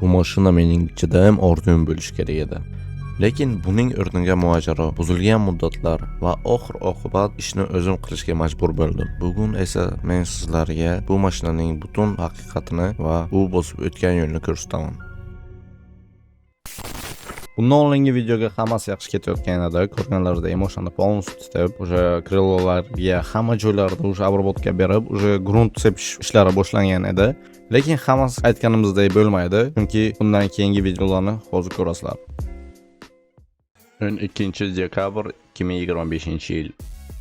Bu mashina mening judayam orzum bo'lishi kerak edi. Lekin buning o'rniga mojaro, buzilgan muddatlar va oxir oqibat ishni o'zim qilishga majbur bo'ldim. Bugun esa men sizlarga bu mashinaning butun haqiqatini va u bosib o'tgan yo'lni ko'rsataman. Bundan oldingi videoga hammasi yaxshi ketayotgan edi. Ko'rganlaridek mashinani полностью titib, o'sha крыло larga hamma joylarda o'sha обработка berib, o'sha grunt sepish ishlari boshlangan edi. Lekin hammasi aytganimizdek bo'lmaydi, chunki bundan keyingi videolarni hozir ko'rasizlar. 12 dekabr 2025 yil.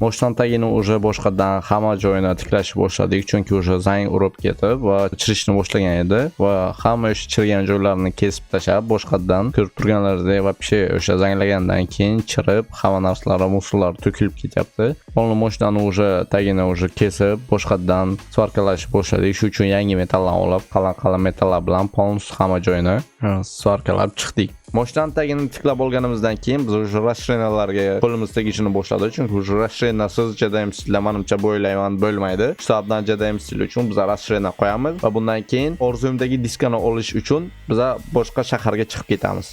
Moshinani tagini уже boshqadan hamma joyini tiklashni boshladik, chunki уже zang urib ketib va chirishni boshlagan edi va hamma o'sha chirigan joylarini kesib tashlab, boshqadan ko'rib turganlaridek вообще o'sha zanglagandan keyin chirib, hamma narsalar, мусор lar to'kilib ketyapti. Полный mashinani уже tagini уже kesib, boshqadan сварка lashni boshladik. Shu uchun yangi metalllar olib, qalin-qalin metallar bilan полностью hamma joyini сварка lab chiqdik. Moshinani tagini tiklab olganimizdan keyin biz уже расширения larga qo'limiz tegishini boshladi, chunki уже расширения siz JDM stilda manimcha bo'ylayman bo'lmaydi. Shu sababdan JDM stil uchun biz расширение qo'yamiz va bundan keyin orzumdagi diskani olish uchun biz boshqa shaharga chiqib ketamiz.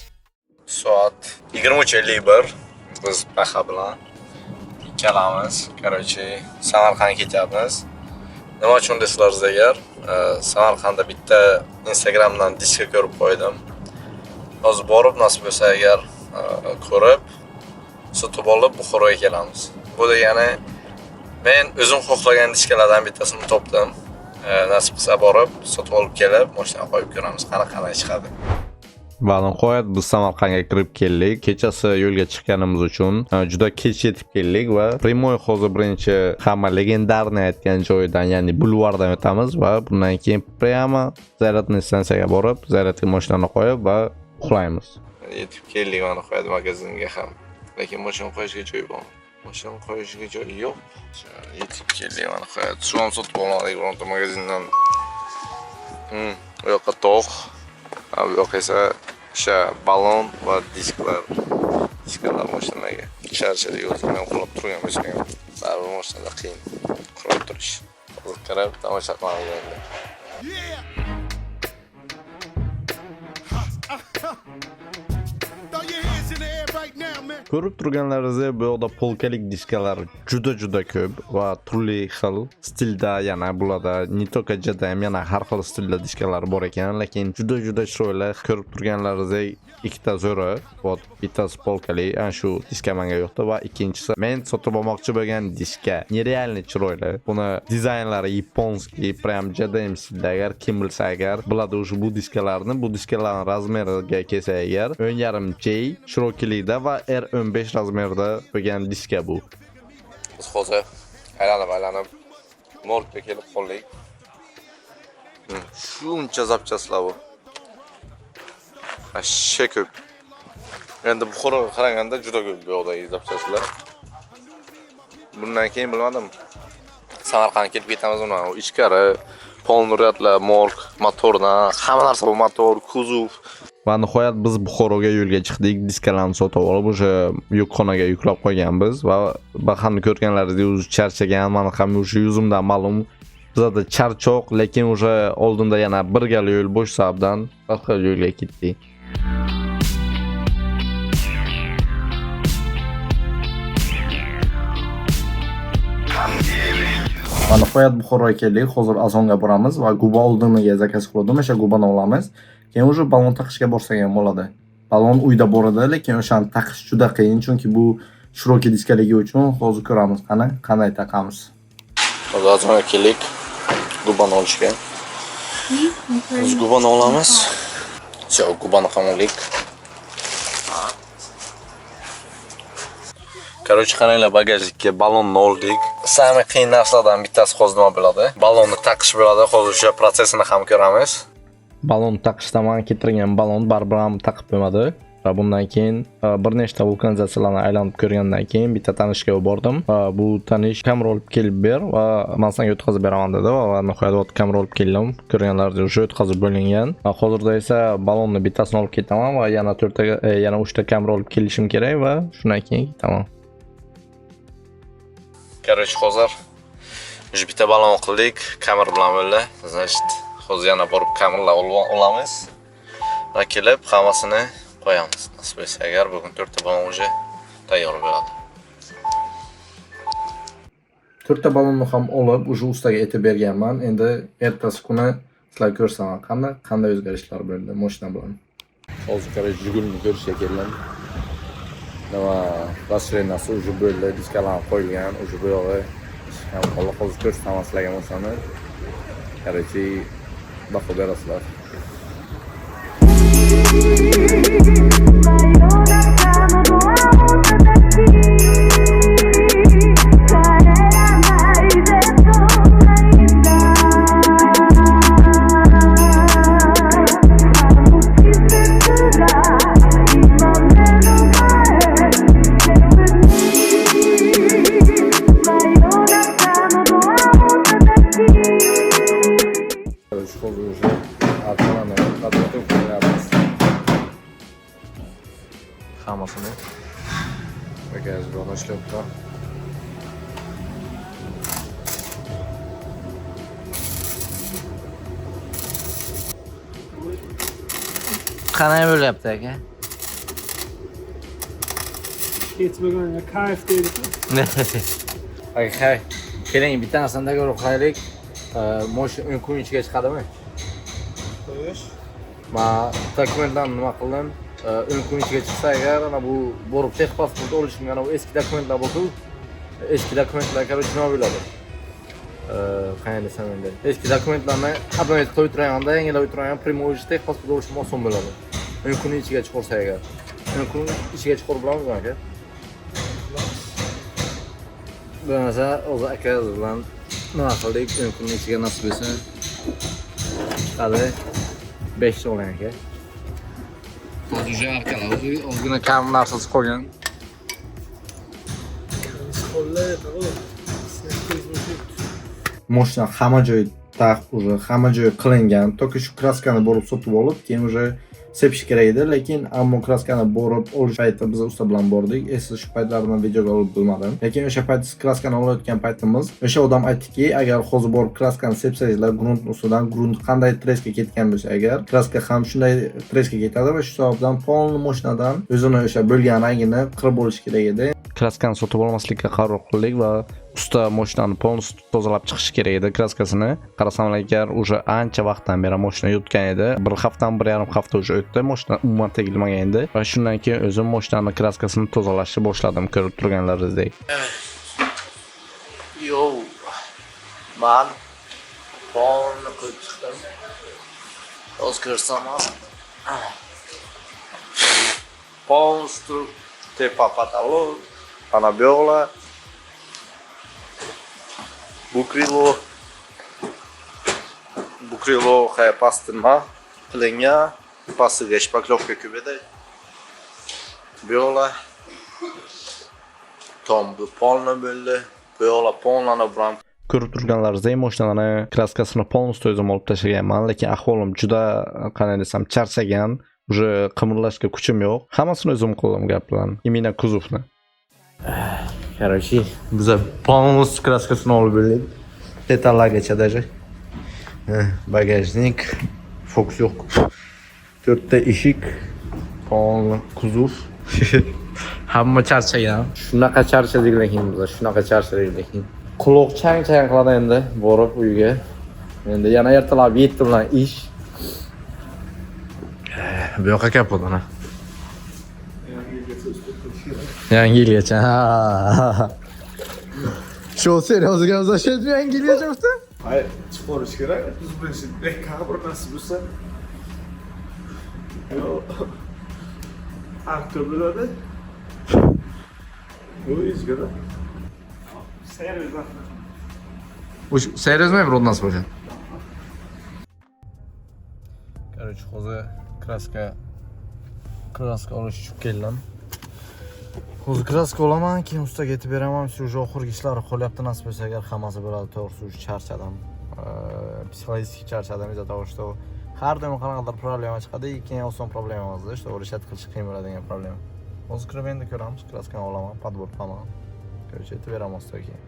Soat 23:51, biz Baha bilan ikkalamiz, короче, Samarqandga ketyapmiz. Nima uchun desalaringiz agar, Samarqandda bitta Instagramdan diska ko'rib qo'ydim. Hozir borib, nasib bo'lsa agar, ko'rib, sotib olib Buxoroga kelamiz. Bu degani men o'zim xohlagan diskalardan bittasini topdim. Nasib qilsa borib, sotib olib kelib, mashinaga qo'yib ko'ramiz, qanaqa chiqadi. Va nihoyat biz Samarqandga kirib keldik. Kechasi yo'lga chiqqanimiz uchun juda kech yetib keldik va прямой hozir birinchi hamma легендарный aytgan joyidan, ya'ni bulvardan o'tamiz va bundan keyin прямо зарядный stansiyaga borib, zaryadga mashinani qo'yib va uxlaymiz. Yetib keldik va nihoyat magazinga ham. Lekin mashina qo'yishga joy bor. Mashina qo'yishga joy yo'q. Yetib keldik va nihoyat. Suv ham sotib olmadik bironta magazindan. Bu yoqqa tog', bu yoqqa esa o'sha balon va disklar. Diskalar mashinaga. Charchadik o'zi, men uxlab turgan bo'lsam ham baribir mashinada qiyin uxlab turish. Hozir kirib tomosha qilamiz endi. Yeah. Throw your hands in the air right now, man. Ko'rib turganlaringizdek, bu yoqda polkalik diskalar juda-juda ko'p va turli xil stilda, yana bularda не только JDM, yana har xil stilda diskalar bor ekan, lekin juda-juda chiroyli. Ko'rib turganlaringizdek, ikkita zo'ri, вот bittasi polkali, ana shu diska menga yoqdi va ikkinchisi men sotib olmoqchi bo'lgan diska. Нереально chiroyli. Buni dizaynlari японский, прям JDM stilda. Agar kim bilsa agar biladi уже bu diskalarni, bu diskalarning размер iga kelsa agar 10.5 J широкий likda va R15 размер da bo'lgan diska bu. Biz hozir aylanib-aylanib morgga kelib qoldik. Shuncha запчасть lar bu. Вообще ko'p. Endi Buxoroga qaraganda juda ko'p bu yoqdagi запчасть lar. Bundan keyin bilmadim. Samarqandga kelib ketamiz uni. Ichkari полный ряд lar, morg, motordan, hamma narsa bu, motor, kuzov. Va nihoyat biz Buxoroga yo'lga chiqdik. Diskalarni sotib olib, o'sha yukxonaga yuklab qo'yganmiz va Bahamni ko'rganlaringizdek o'zi charchagan, mani ham o'sha yuzimdan ma'lum. Bizada charchoq, lekin o'sha oldinda yana bir gal yo'l bo'sh sababdan boshqa yo'lga ketdik. Va nihoyat Buxoroga keldik. Hozir Ozonga boramiz va Guba oldiniga заказ qildim. O'sha gubani olamiz. Keyin уже balon taqishga borsak ham bo'ladi. Balon uyda bor edi, lekin o'shani taqish juda qiyin, chunki bu широкий diskaligi uchun hozir ko'ramiz qani qanday taqamiz. Hozir Ozonga keldik. Gubani olishga. Biz gubani olamiz. Всё, gubani ham oldik. Короче, qaranglar, bagajlikka balonni oldik. Самый qiyin narsalardan bittasi hozir nima bo'ladi? Balonni taqish bo'ladi. Hozir o'sha protsessini ham ko'ramiz. Balon taqishda man keltirgan balon baribir ham taqib bo'lmadi. Va bundan keyin bir nechta vulkanizatsiyalarni aylanib ko'rgandan keyin bitta tanishga bordim. Va bu tanish kamera olib kelib ber va man senga o'tkazib beraman dedi va nihoyat вот kamera olib keldim. Ko'rganlaringizdek o'sha o'tkazib bo'lingan. Va hozirda esa balonni bittasini olib ketaman va yana to'rtta, yana uchta kamera olib kelishim kerak va shundan keyin ketaman. Короче, hozir уже bitta balon qildik, kamera bilan bo'ldi. Значит, hozir yana borib kameralar olamiz. Va kelib hammasini qo'yamiz. Nasib etsa agar bugun 4 ta balon уже tayyor bo'ladi. To'rtta balonni ham olib, уже ustaga aytib berganman. Endi ertasi kuni sizlar ko'rsaman, qanday o'zgarishlar bo'ldi moshina bilan. Hozir, короче, Jigulni ko'rishga keldim. Nima, расширения si уже bo'ldi, diskalar qo'yilgan, уже bu yog'i ham qoldi. Hozir ko'rsataman sizlarga mashinani. Короче, baho berasizlar. 真夜中のドアを叩き帰らないでと泣いたあの季節が今目の前真夜中のドアを叩き Короче, hozir уже arkalarni подготовка qilyapmiz. Hammasini. Такая зеленая шлепка. Qanday bo'lyapti, aka? Yetmagan kayf deydi. Aka, hay. Keling, bitta narsani ko'rib qo'yaylik. Mosh 10 kun ichiga chiqadimi? Xo'sh. Man dokumentlarni nima qildim? 10 kun ichiga chiqsa agar, ana bu borib texpasport olishim, ana bu eski dokumentlar bor-ku. Eski dokumentlar, короче, nima bo'ladi? Qanday desam endi. Eski dokumentlarni обновить qilib turganda, yangilab turgan, прямой уже texpasport olishim oson bo'ladi. 10 kun ichiga chiqarsa agar. 10 kun ichiga chiqarib bilamizmi, aka? Bo'lmasa, o'zi aka bilan nima qildik? 10 kun ichiga nasib etsa chiqadi. 5 ta oling, aka. Hozir уже arkalar ozgina kam narsasi qolgan. Moshina hamma joyi taq, уже hamma joyi qilingan. Toki shu kraskani borib sotib olib, keyin уже sepish kerak edi, lekin ammo kraskani borib olish payti biz usta bilan bordik. Esiz shu paytlarni videoga olib bilmadim. Lekin o'sha payt kraskani olayotgan paytimiz o'sha odam aytdiki, agar hozir borib kraskani sepsangizlar, grunt ustidan grunt qanday треск ka ketgan bo'lsa agar, kraska ham shunday треск ka ketadi va shu sababdan полный moshinadan o'zini o'sha bo'lgan rangini qirib olish kerak edi. Kraskani sotib olmaslikka qaror qildik va usta mashinani полностью tozalab chiqishi kerak edi kraskasini. Qarasam agar, уже ancha vaqtdan beri mashina yotgan edi. Bir haftadan 1,5 hafta уже o'tdi, mashina umuman tegilmagan edi va shundan keyin o'zim mashinani kraskasini tozalashni boshladim, ko'rib turganlaringizdek. Yo, man polni qilib chiqdim. Hozir ko'rsam, полностью tepa, потолок, ana bu yoqlar, bu крыло, bu крыло pasti nima qilingan, pastiga шпаклёвка ko'p edi. Bu yoqlar tom, bu polni bo'ldi, bu yoqlar polni bilan. Ko'rib turganlaringizdek, mashinani kraskasini полностью o'zim olib tashlaganman, lekin ahvolim juda, qanday desam, charchagan, уже qimirlashga kuchim yo'q. Hammasini o'zim qildim, gap bilan, именно kuzovni. Короче, biza полностью kraskasini olib bo'ldik. Detallargacha даже. Багажник, fokus yo'q. To'rtta eshik, полный kuzov. Hamma charchagan. Shunaqa charchadik lekin biz, shunaqa charchadik lekin. Quloq chang chang qiladi endi borib uyga. Endi yana ertalab 7 bilan ish. Bu yoqqa kapot ana. Yangi yilgacha. Ha. Shu серьезно gaplashyapti, yangi yilgacha usta? Hayır, chiqarish kerak. 31 dekabr nasib bo'lsa. Yo. Oktyabr bo'ladi. Bu izgida. Серьезно. Серьезно, брат, nasib bo'lsa. Короче, hozir kraska olish uchun keldim. Hozir kraska olaman, keyin ustaga aytib beraman. Shu уже oxirgi ishlari qolyapti, nasib bo'lsa agar hammasi bo'ladi. To'g'risi, уже charchadim. Психологически charchadim из-за того, что har doim qanaqadir problema chiqadi, keyin oson problema emasda, что решать qilish qiyin bo'ladigan problema. Hozir kirib endi ko'ramiz, kraskani olaman, подбор qilaman. Короче, aytib beraman ustaga keyin.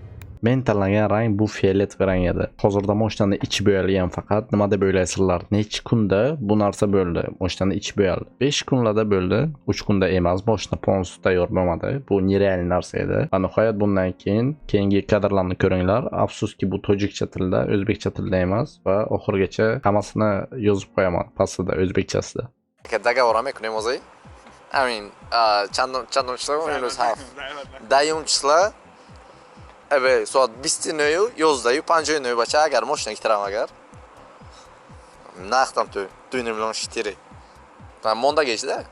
Men tanlagan rang bu фиолетовый rang edi. Hozirda mashinani ichi bo'yalgan faqat. Nima deb o'ylaysizlar? Necha kunda bu narsa bo'ldi? Mashinani ichi bo'yaldi. 5 kunlarda bo'ldi. 3 kunda emas, mashina полностью tayyor bo'lmadi. Bu нереальный narsa edi. Va nihoyat bundan keyin keyingi kadrlarni ko'ringlar. Afsuski, bu tojikcha tilda, o'zbekcha tilda emas va oxirigacha hammasini yozib qo'yaman pastida o'zbekchasida. Договор мекунем озӣ? Амин, чандум число имрӯз? Ҳафт. Даҳум числа эбе соат 29-ю 11-ю 59, бача, агар мошина гирам, агар нақдам ту 2 миллион 4 мондагешда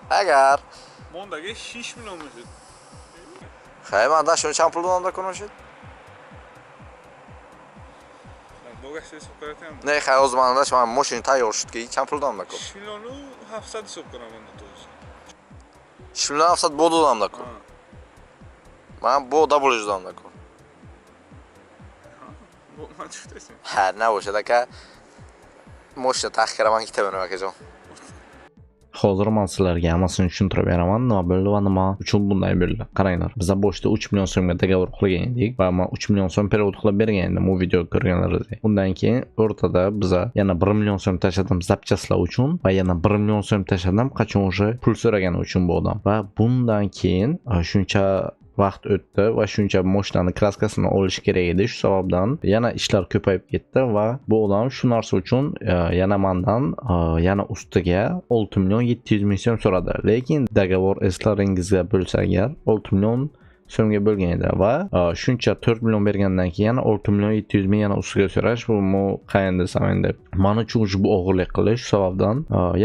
агар. Мондаге 6 миллион мешуд. Хай, ман дашон чанд пул додам, дакунам шуд? Богашта ҳисоб кардам. Не, хай, ҳозир ман даш ман мошини тайёр шуд, ки чанд пул додам даку? 6 миллиону 700 ҳисоб кардам ман то. 6 миллион 700 бо додам даку. Ман бо дабулиш додам даку. Ман чӣ гуфтасем? Ҳа, набошад, ака, мошина таҳқира ман китабинам, акаҷон. Hozir man sizlarga hammasini tushuntirib beraman, nima bo'ldi va nima uchun bunday bo'ldi. Qaranglar, biza boshida 3 million so'mga договор qilgan edik va man 3 million so'm перевод qilib bergan edim u video ko'rganlaringizdek. Undan keyin o'rtada biza yana 1 million so'm tashladim запчасть lar uchun va yana 1 million so'm tashladim, qachon уже pul so'ragani uchun bu odam. Va bundan keyin shuncha vaqt o'tdi va shuncha moshinani краска sini olish kerak edi. Shu sababdan yana ishlar ko'payib ketdi va bu odam shu narsa uchun yana mandan yana ustiga 6 million 700 ming so'm so'radi. Lekin договор, eslaringizda bo'lsa agar, 6 million so'mga bo'lgan edi va shuncha 4 million bergandan keyin yana 6 million 700 ming yana ustiga so'rash, bu qayin desam endi, man uchun bu o'g'irlik qilish. Shu sababdan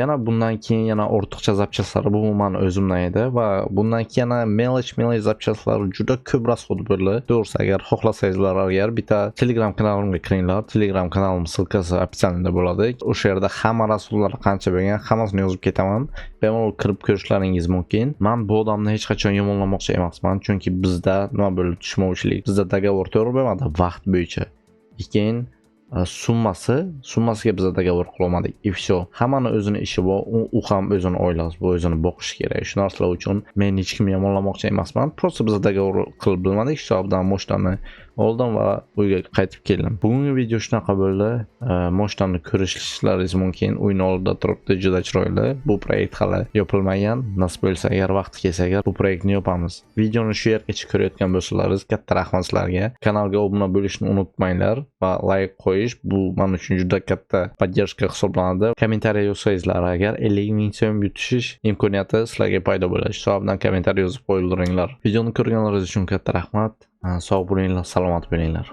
yana bundan keyin yana ortiqcha запчасть lar, bu mani o'zimdan edi va bundan keyin yana мелочь мелочь запчасть lar, juda ko'p расход bo'ldi. To'g'risi, agar xohlasangizlar agar, bitta Telegram kanalimga kiringlar. Telegram kanalim ссылка si описание da bo'ladi. O'sha yerda hamma расход lar qancha bo'lgan, hammasini yozib ketaman, bemalol kirib ko'rishlaringiz mumkin. Man bu odamni hech qachon yomonlamoqchi emasman, chunki bizda nima bo'ldi, tushunmovchilik, bizda договор to'g'ri bo'lmadi vaqt bo'yicha, keyin summasiga biza договор qilolmadik и все. Hammani o'zini ishi bor, u ham o'zini oilasi bor, o'zini boqishi kerak. Shu narsalar uchun men hech kimni yomonlamoqchi emasman, просто biza договор qilib bilmadik. Shu sababdan moshinani oldim va uyga qaytib keldim. Bugungi video shunaqa bo'ldi. Moshinani ko'rishlaringiz mumkin, uyni oldida turibdi, juda chiroyli. Bu proyekt hali yopilmagan, nasib bo'lsa agar, vaqti kelsa agar, bu proyektni yopamiz. Videoni shu yergacha ko'rayotgan bo'lsalaringiz, katta rahmat sizlarga. Kanalga obuna bo'lishni unutmanglar va layk qo'yish, bu man uchun juda katta поддержка hisoblanadi. Kommentariya yozsangizlar agar, 50 ming so'm yutishish imkoniyati sizlarga paydo bo'ladi. Shu sababdan kommentariy yozib qo'ydiringlar. Videoni ko'rganlaringiz uchun katta rahmat. Sog' bo'linglar, salomat bo'linglar.